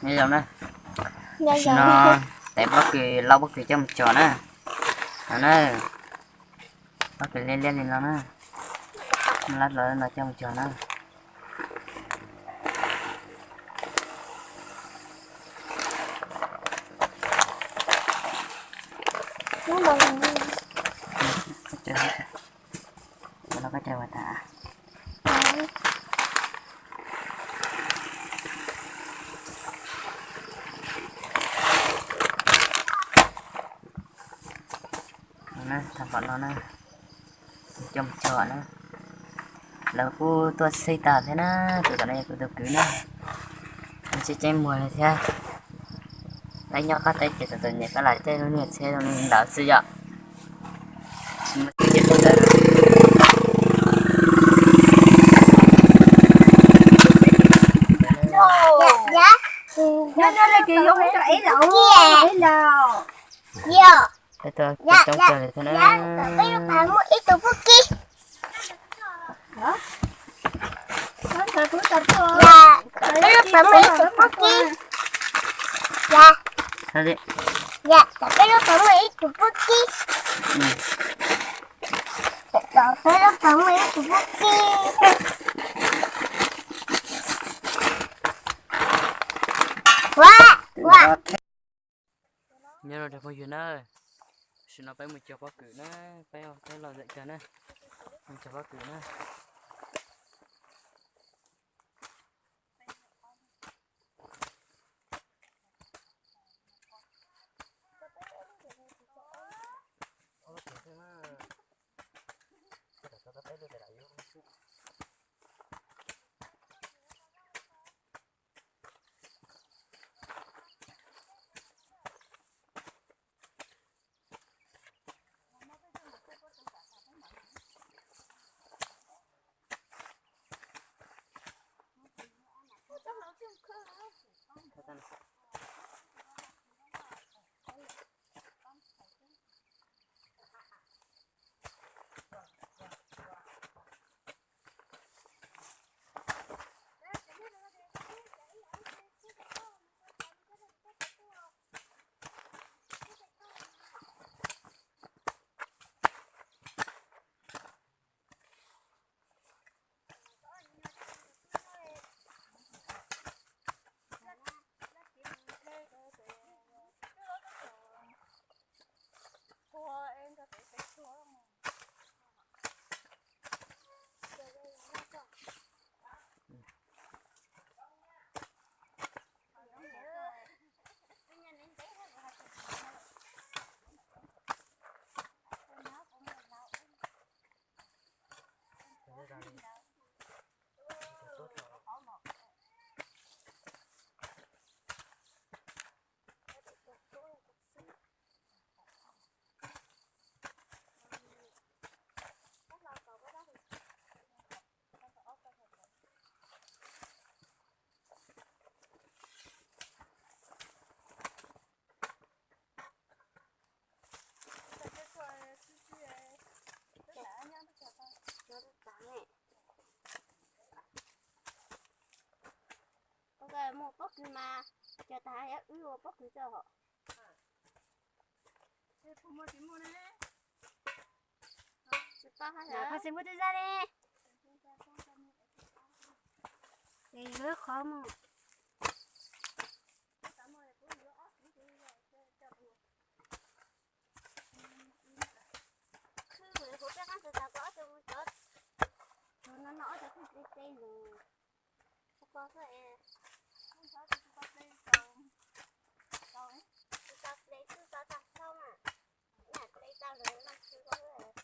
Nyob zoo na, tam sim no tais pob kws, lau pob kws coj mus tso na. No na, pob kws liab liab li no na, lab los no coj mus tso na. Thaum pom no na, coj mus tso na. Lawv kuj tuaj xij tag thiab na, tus tom no yog kuv tus kwv na. Tseeb tseeb muag li thiab. Peb nyob qab teb ces txom txom nyem, peb lam caij lub niag tsheb zoo li ntawd xwb yom. Peb tuaj coob coob li thiab na. Peb lub pas muaj ib tug pub kib. Peb lub pas muaj ib tug pub kib. Peb lub pas muaj ib tug pub kib. Peb lub pas muaj ib tug pub kib. Ua, ua. Nyob zoo cov phooj ywg na, tam sim no peb mus cog pob kws na, peb, peb los ntxeem kag na, mus cog pob kws na. Mus pob kws mas, cov tas wb ua pob kws tso hos. Tsis tau hais lawm. Qhov tsis muaj twb zaj li. Es yuav qhov mus. Khwb mus kuv peb qab tus tas kuv ob tug mus cov. Tus no no ob tug khwb ple ple mus. Tus ko xwb es. Tus ko ple tus ko ple tus ko ple tus ko tag thauj mas. Ple tag lawm no tus ko xwb.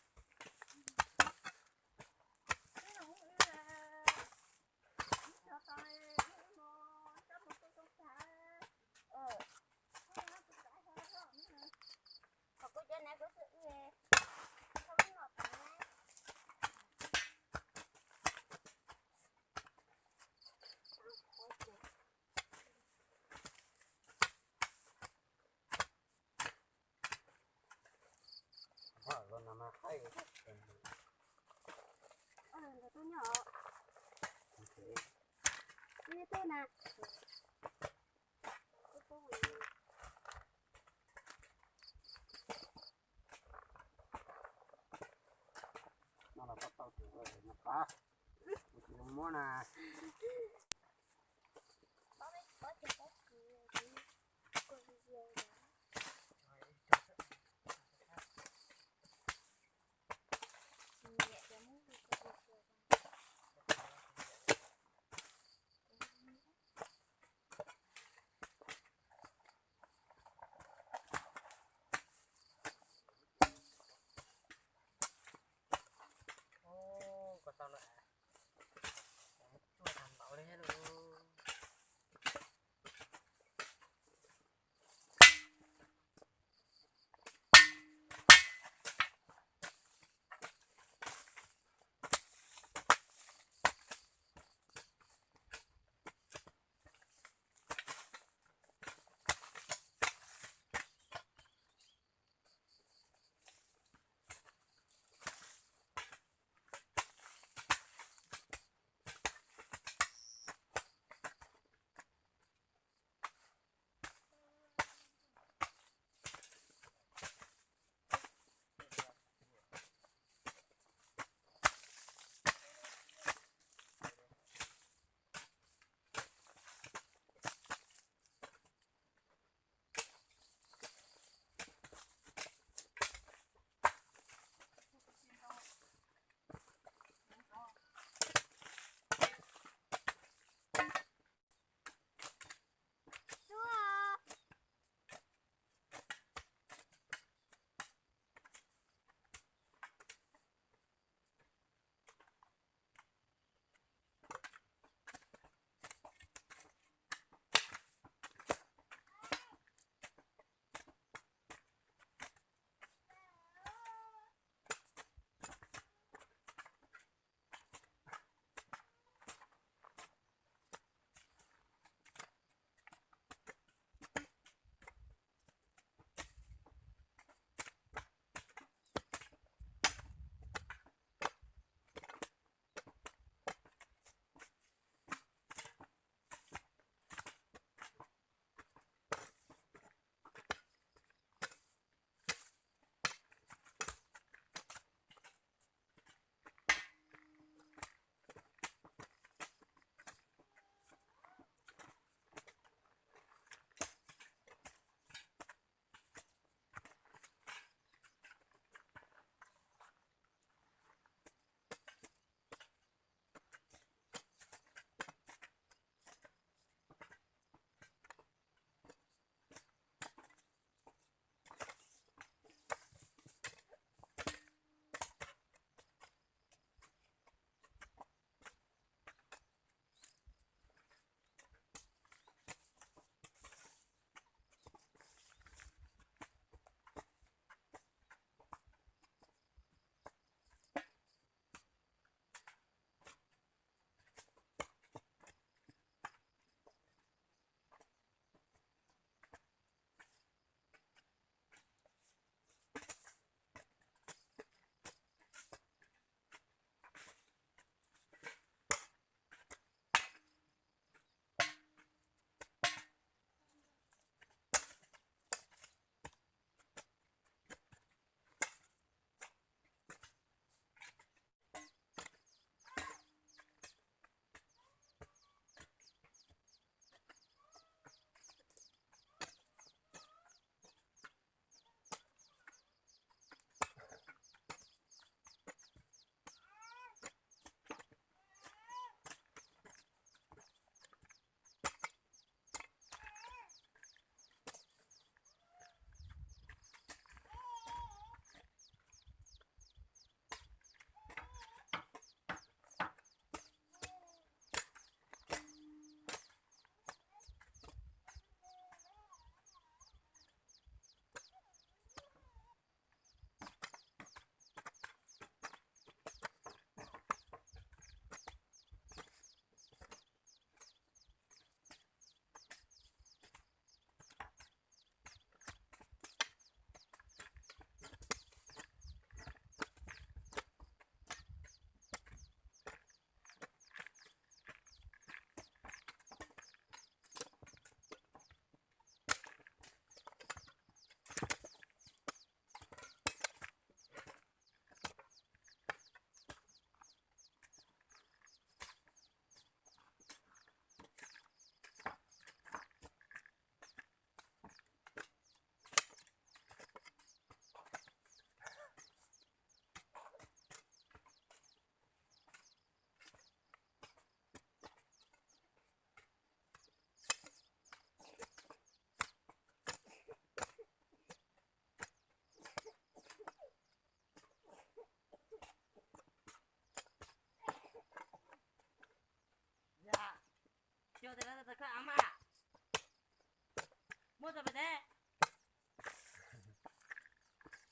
Muab tau pes teb.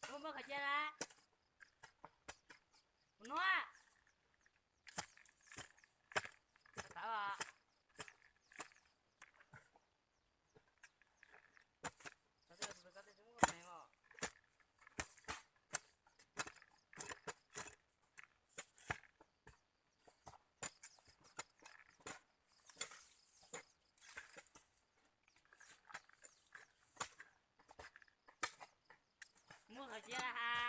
Muab, muab khaws cia na. Kuv nuav. Tawv os. Muab khaws cia ha.